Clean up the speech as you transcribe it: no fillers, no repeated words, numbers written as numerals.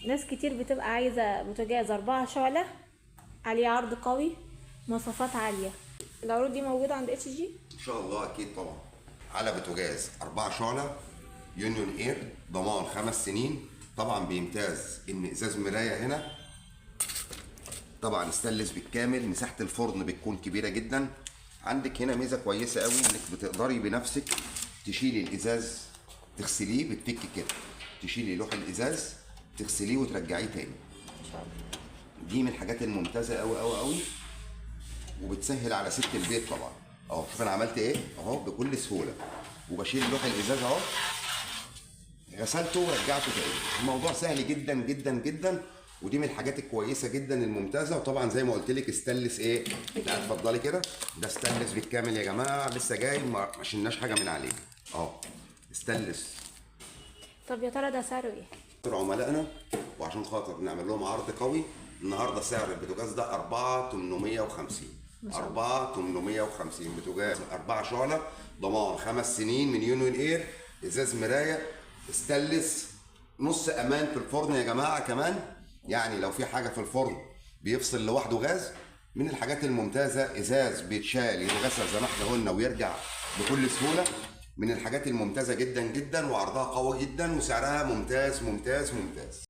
ناس كتير بتبقى عايزة بوتاجاز 4 شعلة عليه عرض قوي، مواصفات عالية. العروض دي موجودة عند اتش جي؟ ان شاء الله اكيد طبعا. على بوتاجاز 4 شعلة يونيون اير، ضمان 5 سنين. طبعا بيمتاز ان ازاز مراية هنا، طبعا استانلس بالكامل، مساحة الفرن بتكون كبيرة جدا. عندك هنا ميزة كويسة قوي انك بتقدري بنفسك تشيلي الازاز تغسليه، بتفك كده تشيلي لوح الازاز تغسليه وترجعيه تاني. ان شاء الله. دي من الحاجات الممتازة قوي قوي قوي، وبتسهل على ست البيت طبعا. اهو شوف انا عملت ايه اهو بكل سهولة، وبشيل لوح الازاز اهو، غسلته ورجعته تاني. الموضوع سهل جدا جدا جدا، ودي من الحاجات الكويسة جدا الممتازة. وطبعا زي ما قلت لك استانلس ايه، لا اتفضلي كده، ده استانلس بالكامل يا جماعة، لسه جاي ما شلناش حاجة من عليه اهو، استانلس. طب يا ترى ده سعره ايه؟ عملائنا وعشان خاطر نعمل لهم عرض قوي النهارده، سعر البوتاجاز ده 4850. 4850 بوتاجاز 4 شعلة، ضمان 5 سنين من يونيون اير، ازاز مراية استانلس، نص امان في الفرن يا جماعة. كمان يعني لو في حاجة في الفرن بيفصل لوحده غاز. من الحاجات الممتازة ازاز بيتشال يتغسل زي ما احنا قلنا ويرجع بكل سهولة. من الحاجات الممتازة جدا جدا، وعرضها قوي جدا، وسعرها ممتاز ممتاز ممتاز.